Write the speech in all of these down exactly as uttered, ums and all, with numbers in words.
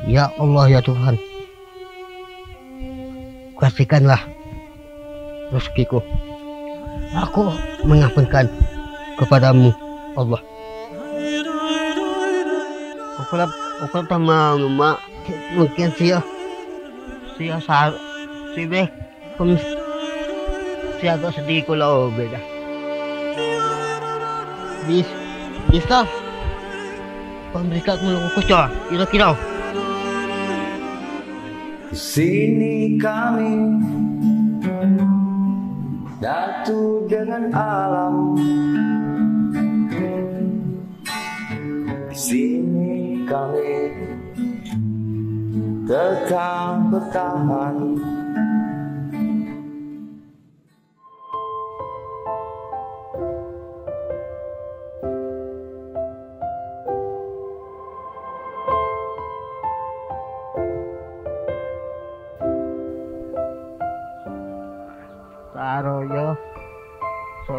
Ya Allah, ya Tuhan, kasihkanlah rezekiku. Aku mengampinkan kepadamu, Allah. Uku lok, uku lok tamau, Mak. Mungkin sio, sio sa-, si be, kum, si agak sedih kulo be dah. Bis-, bisa. Pemberikat mulu uku, coa, kira-kira. Di sini kami datu dengan alam. Di sini kami tetap bertahan. Taro yo, so,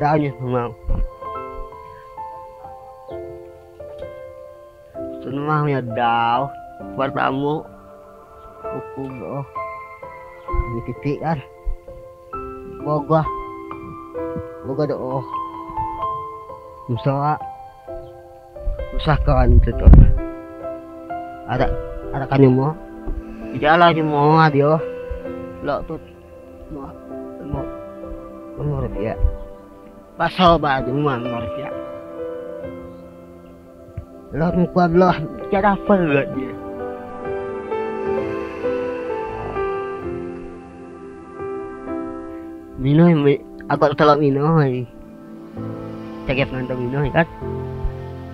dau nyo semau. Semau nyo dau, pertamo, uku do o. Ni titik kan. Bogoh. Bogoh do o. Musoa. Usahakan tu tu. Ada, ada kan nyemo. Jalan nyemo adio. Lok tu. Mo, mo, mo rupiah. Pasal ba nyemo mo rupiah. Lok muka belah cara pelat dia. Minoi, mi-, agak telok minoi. Cegep nganto minoi kan.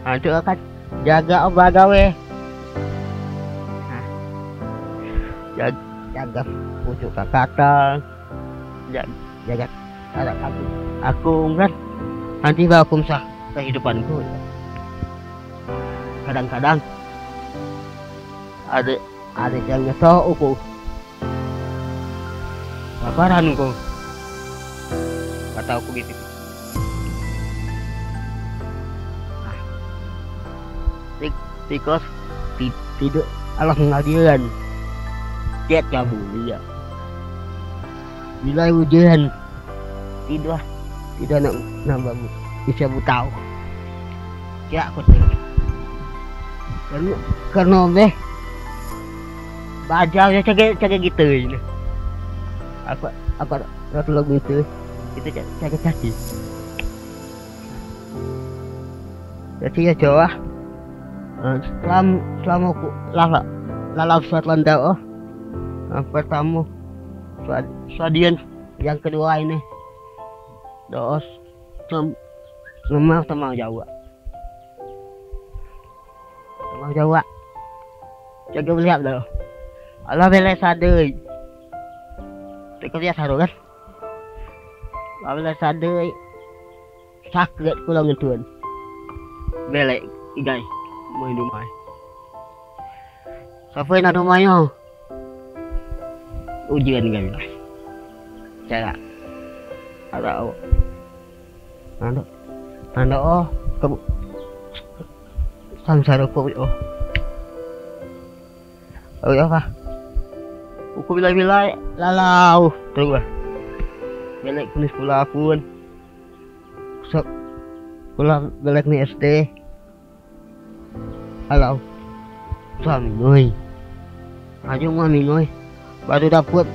Ha, tu kan jaga o bagawe. Ha. Jag-, jaga pucuk kakatang. Jag-, jaga anak aku. Aku kan. Nanti bawa aku mesah kehidupanku. Kadang-kadang ada, ada yang nyesel aku. Laparan ko. Kata aku gitu. Tik-, tikos ti-, tidur Allah ngadiran. Tiap kamu dia. Bila ujian tidur, tidur nak nambah bisa butau. Cak aku tu. Karena, karena meh bajau yo cakap, cakap gitu ini. Aku, aku dah tolong gitu. Kita cak, cakap caci. Jadi ya jawah. Eh, selam, selama aku lala, lala suat landau, oh. Eh, pertama, suat, suadian. Yang kedua ini, doos. Sem-, semang temau Jawa. Temau Jawa. Jaga melihat dah. Allah belek sadei. Teka biasa tu kan. Allah belek sadei. Sakit pulang ngentun. Belek igai. Main rumah. Siapa nak rumahnya? Ujian kan. Cara. Ada awak. Nando. Nando, oh. Kebu-, sang saro ko, oh. Oh, ya, Pak. Uku bilai-bilai, lalau. Terus, ah. Belek kunis pula pun. Sok. Pula belek ni S D. Halo. Suami ngoi. Ajo mami ngoi. Baru dapet.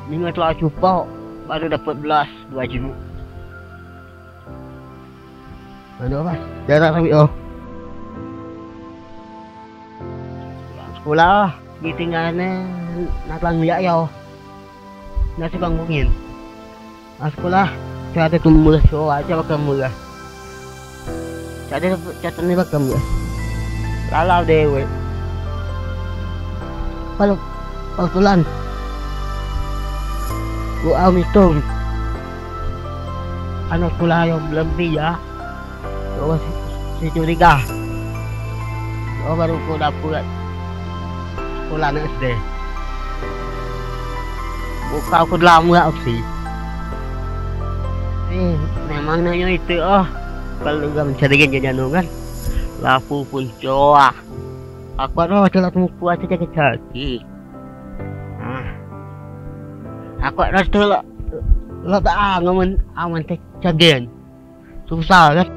Ninga telah cupo. Baru dapet belas, dua juta. Aduh, apa? Darah tapi, oh. Sekolah, ditinggalnya, nak langlia, yo. Nasi bangunin. Sekolah, cara tumbuh, so aja bakal murah. Cara, cara ni bakal murah. Lalau dewek. Kalau, kalau tulan. Ku au mitung. Anak sekolah yang belum ya. Oh, si, si curiga. Oh, baru ku dapet sekolah anak S D. Buka ku dalam nggak opsi. Eh, memang nanya itu, oh. Kalau gak mencari kerja jano kan. Lapu pun coa. Aku ado celak temu kuat caci caci. Ah. Aku ado tu lok, lok tak angamen aman te cagen. Susah kan?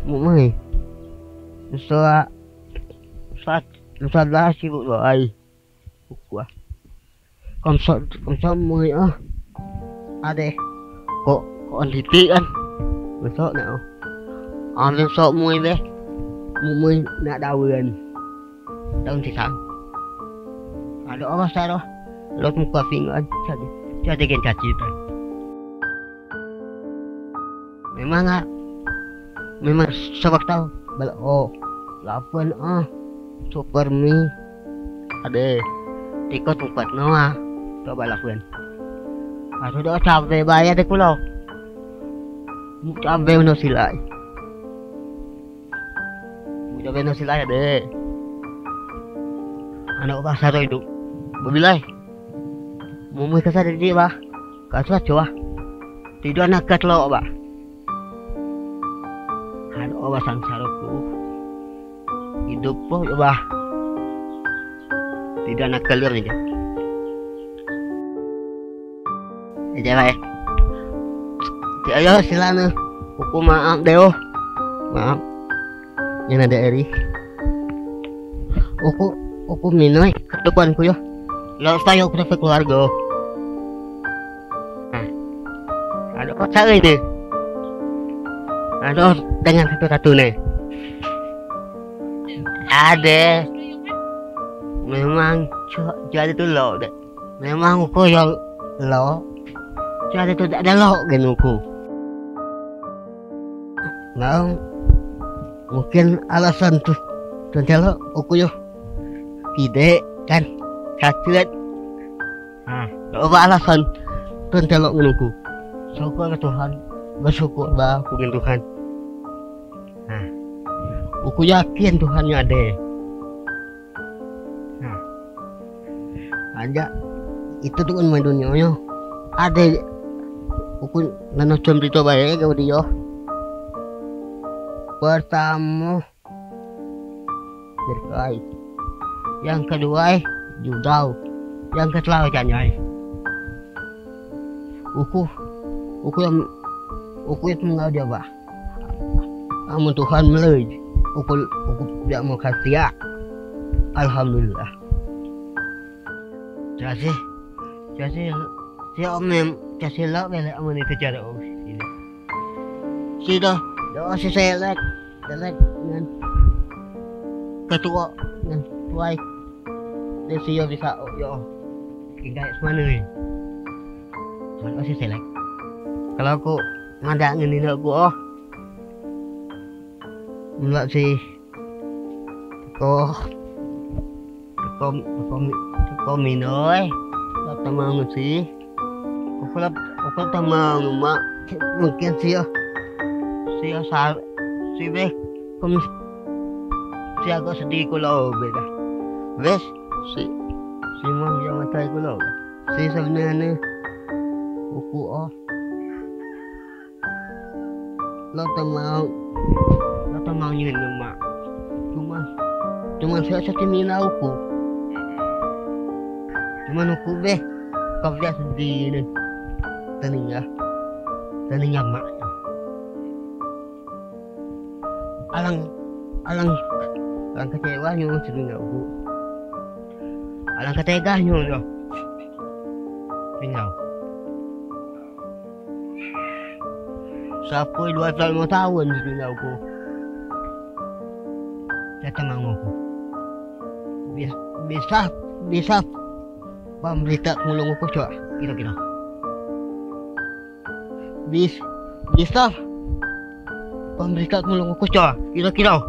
Mumai. Susah. Susah, susah dah sibuk lo ai. Ukua. Komsok, komsok mui ah. Ade. Kok, kok on titik kan. Besok nak oh. Ambil sok mui be. Mui nak daun. Daun pisang. Ado apa saro? Lot muka pingan. Jadi, jadi gen caci tu. Memang ah, memang sebab tau bala oh, lapen ah, super mi, ade, tiko tempat noa, coba lapen. Aku do cabe bayar de kulo, cabe no silai, cabe no silai ade, anak pasar itu, bebilai, mumui kasar di bah. Kasar cua. Tidak nak ket lo bah. Kan oba sangsaro ku. Hidup po bah. Tidak nak kelir ni. Eja bae. Ti ayo silane. Uku maaf deh oh. Maaf. Yang ada eri. Uku, uku minoi ketukuan ku yo. Lo sayo ku dapat keluarga. Nah. Ado kok cari ni. Ado dengan satu-satu ni. Ade. Memang cok jadi tu lo dek. Memang uku yo lo. Jadi tu dak ado lo gen uku. Nah, mungkin alasan tu, tu telo uku yo. Kidek kan, kacet. Nah, oba alasan tu telo ngen uku. Syukur ke Tuhan, bersyukur ba uku ngen Tuhan. Nah, uku yakin Tuhan yo ade. Nah. Aja itu tu kan main dunia nyo. Ade uku nano com dito bae ke dio. Pertamo berkai. Yang kedua judau. Yang ketiga janyai. Uku, uku yang, uku yang mengajar bah. Amun Tuhan melei, uku, uku tidak mau kasiak. Alhamdulillah. Casi, casi, si omem, casi lak belek amun itu cara oh. Sida, doa si selek, selek ngen ketua ngen tuai. Dia sio bisa oh yo. Tinggal semana ni. Mana si selek. Kalau aku madak ngen ini aku oh. Mulak si ko, ko, ko, ko minoi. Lap tamang si. Ko lap, ko tamang mak. Mungkin sio, sio sar, si beh. Kom, si agak sedih kulo beda. Bes, si, si mang yang matai kulo. Si sebenarnya uku oh. Lo temau, lo temau nyen mak. Cuma, cuma saya sati mina uku. Cuma uku beh, kau biasa di ini. Teninga, teninga mak. Alang, alang, alang kecewa nyo teninga uku. Alang ketegas nyo dah. Tinggal. Sapoi duai puluak limo taun di dunia uku. Datang mang uku. Bis-, bisa, bisa pemberita mulung uku cok, kira-kira. Bis-, bisa pemberita mulung uku cok, kira-kira.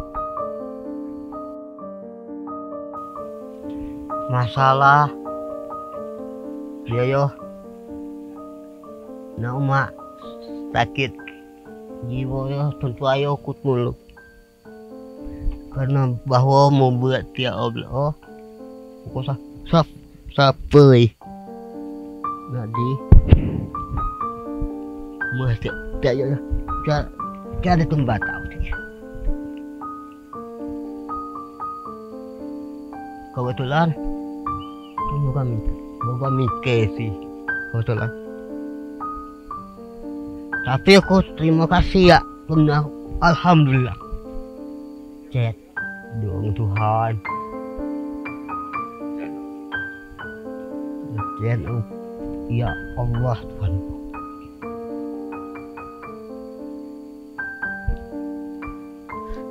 Masalah, yo, yo. Nak umak sakit jiwo yo, tentu ayo kut mulu. Karena bahwa mau buat tiap oblo, oh. Uku sa-, sap-, sapei. Jadi, mesti tiap yo, tiap, tiap ada tempat tau. Kebetulan, tun juga mi-, juga mikir sih, kebetulan. Tapi aku terima kasih ya, pernah, alhamdulillah. Cet, doa ngen Tuhan. Cet, oh, ya Allah Tuhan.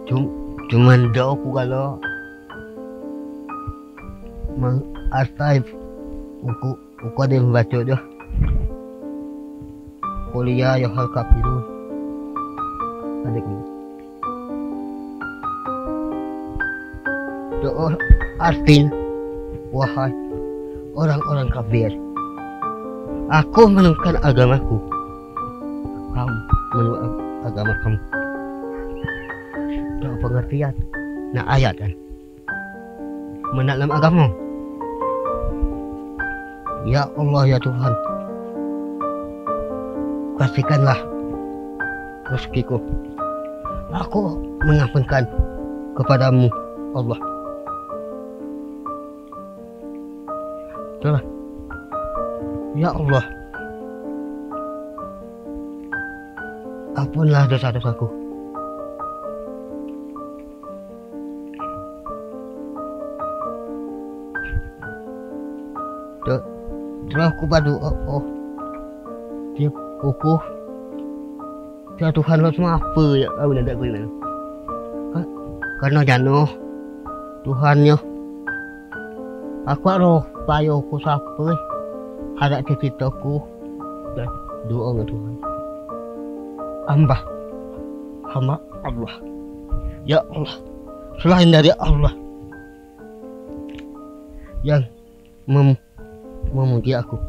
Cum-, cuman doa ku kalau mang asai uku, uku ade membaco dah. Qul ya ayyuhal kafirun. Ade ku. Doa artin, wahai orang-orang kafir, aku menentang agamaku. Kamu menolak agama kamu. Doa pengertian. Nah, ayat kan. Menolak agama. Ya Allah, ya Tuhan, kasihkanlah rezekiku. Aku mengapunkan kepadamu, Allah. Itulah. Ya Allah, ampunlah dosa-dosaku. Terus, terus ku ba doa, oh, oh. Tiap uku, ya Tuhan, lo semua apa ya kau nak tak kena? Ka-, karena jano Tuhan nyo. Aku aro payo ku sapai, ada ceritaku dan doa ngen Tuhan. Hamba, hamba Allah. Ya Allah, selain dari Allah yang mem-, memuji aku.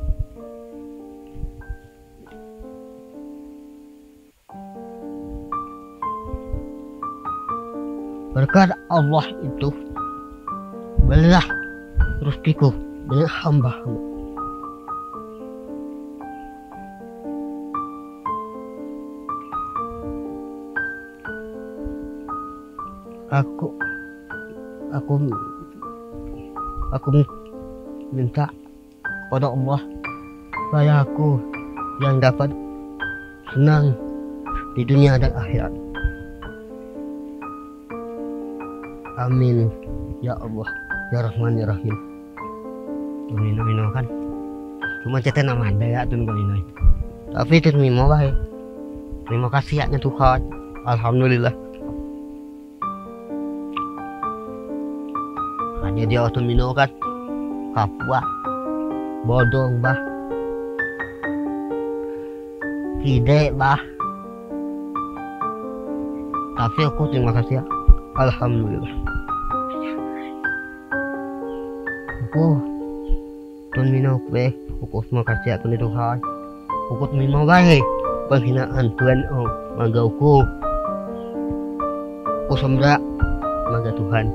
Berkat Allah itu, belilah rezekiku dengan hamba-hamba. Aku, aku, aku minta kepada Allah supaya aku yang dapat senang di dunia dan akhirat. Amin. Ya Allah, ya Rahman, ya Rahim. Tun mino-mino kan. Cuma cete nama ada ya, tun mino. Tapi tun mimo bae. Terima kasih ya Tuhan. Alhamdulillah. Hanya dia waktu mino kan. Kapua. Bodong bah. Kidek bah. Tapi aku terima kasih ya. Alhamdulillah. Aku tun mino be, aku terima kasih ya tun Tuhan. Aku terima bae penghinaan Tuhan, oh, maga aku. Aku sembrak maga Tuhan.